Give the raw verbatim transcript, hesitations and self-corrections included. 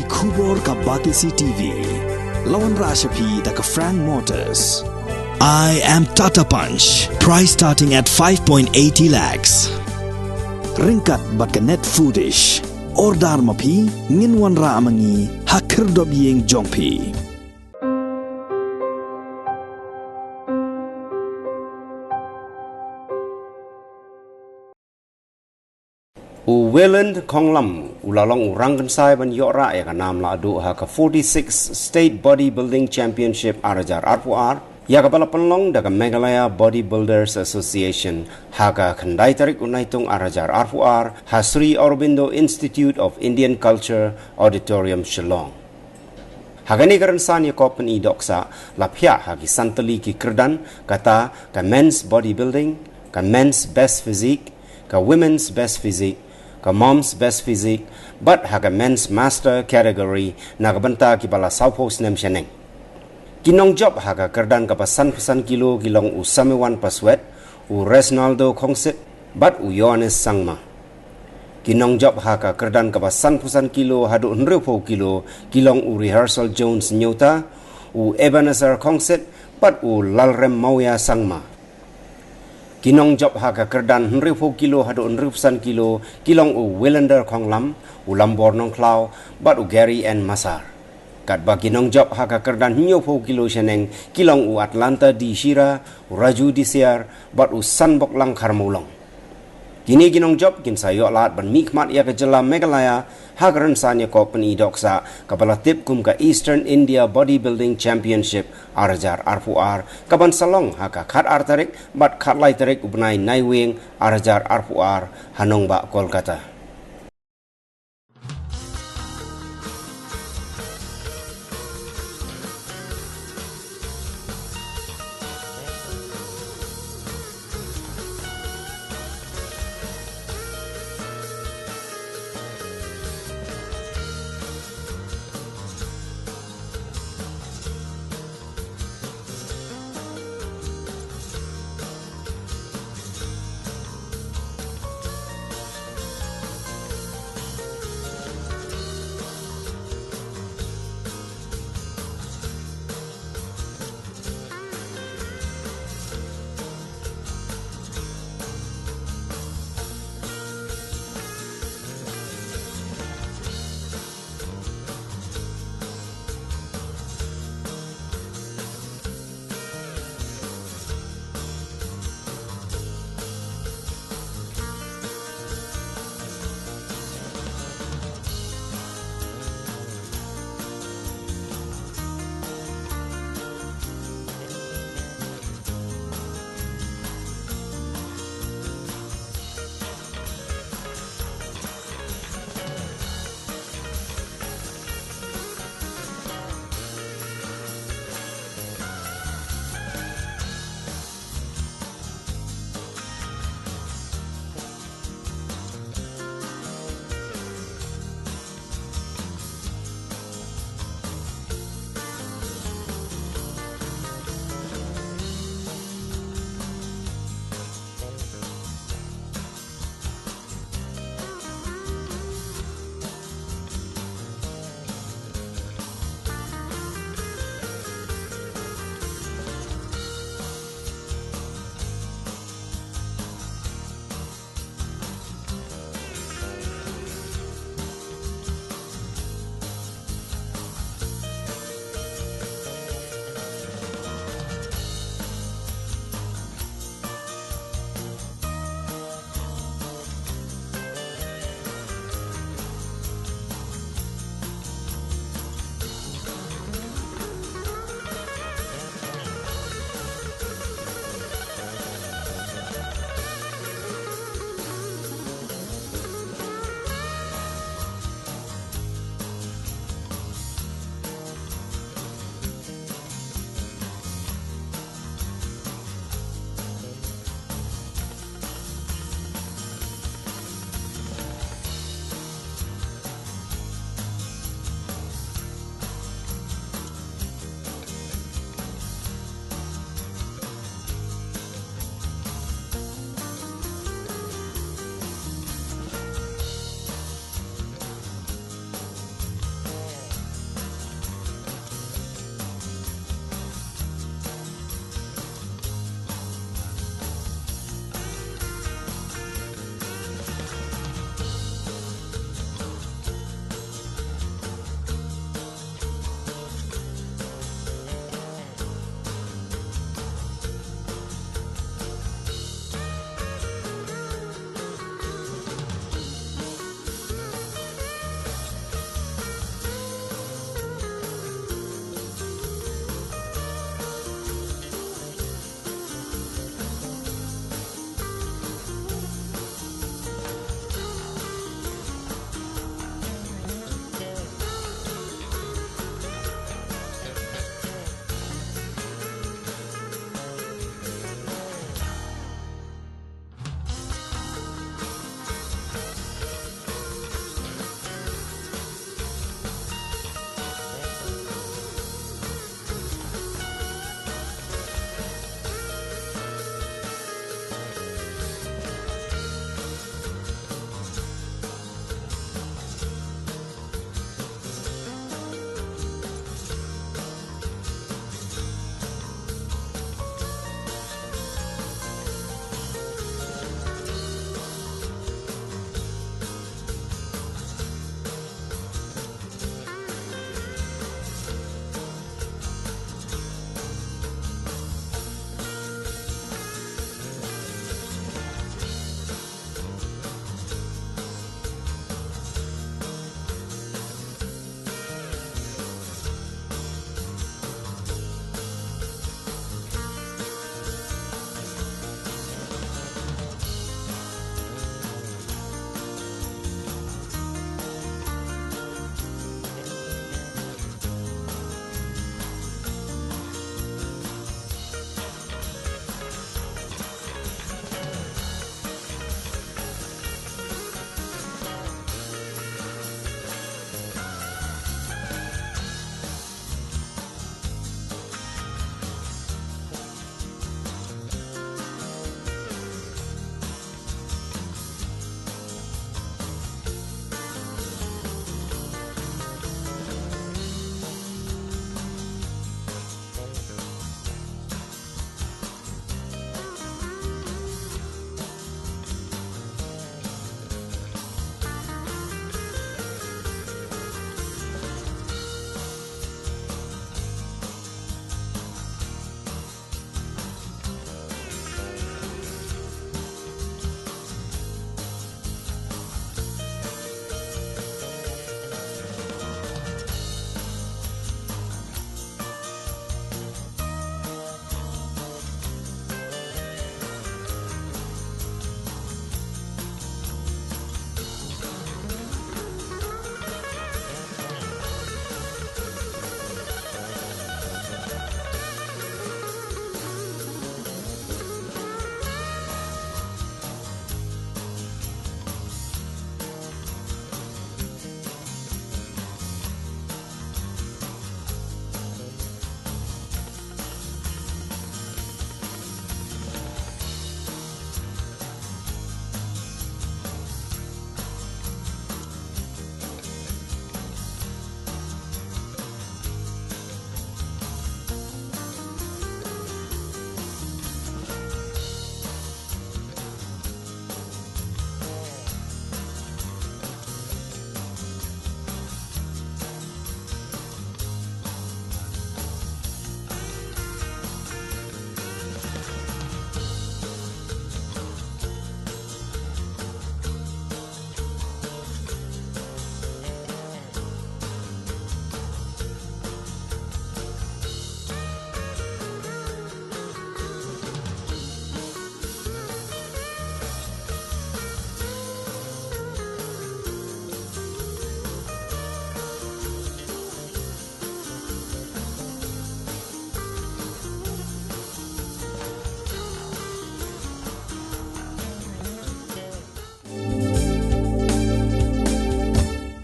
Khubor ka Batesi T V. La wanrah sha phi da ka Frank Motors. I am Tata Punch. Price starting at five point eighty lakhs. Ryngkat bad ka Net Foodish. Order ma phi, ngin wanrah ma ngi ha khyrdop ïing jong phi. U Wayland Khonglam u la long u rangkynsai ban ïoh rah ïa ka nam lahduh ha ka forty-sixth State Bodybuilding Championship ar hajar arphew ar, ïa kaba la pynlong da ka Meghalaya Bodybuilders Association ha ka khyndai tarik u Naitung ar hajar arphew ar ha Sri Aurobindo Institute of Indian Culture, Auditorium, Shillong. Ha kane ka rynsan ïakob pyni dohksah la phiah ha ki san tylli ki kyrdan, kata ka Men's Bodybuilding, ka Men's Best Physique, ka Women's Best Physique, ka Mom's Best Physique, bad ha ka Men's Master Category na ka bynta kiba la sawphew snem shaneng. Ki nongjop ha ka kyrdan kaba sanphew san kilo ki long u Samewan Paswet, u Resnaldo Khongsit, bad u Yohanes Sangma. Ki nongjop ha ka kyrdan kaba sanphew san kilo haduh hynriewphew kilo ki long u Rehearsal Jones Nyota, u Ebenezer Khongsit, bad u Lalrem Mawia Sangma. Ki nongjop ha ka kyrdan hynriewphew kilo haduh hynriewphew san kilo ki long u Willender Khonglam, u Lambor Nongkhlaw, bad u Gary N Masar. Katba ki nongjop ha ka kyrdan hynñiewphew kilo shaneng ki long u Atlanta D Shira, u Raju D Siar, bad u Sanboklang Kharmawlong. Kine ki nongjop kin sa ïoh lad ban mihkhmat ïa ka jylla Meghalaya ha ka rynsan ïakob pyni dohksah kaba la tip kum ka Eastern India Bodybuilding Championship ar hajar arphew ar, kaban sa long ha ka khatar tarik bad khatlai tarik u bnai Naiwieng ar hajar arphew ar ha nongbah Kolkata.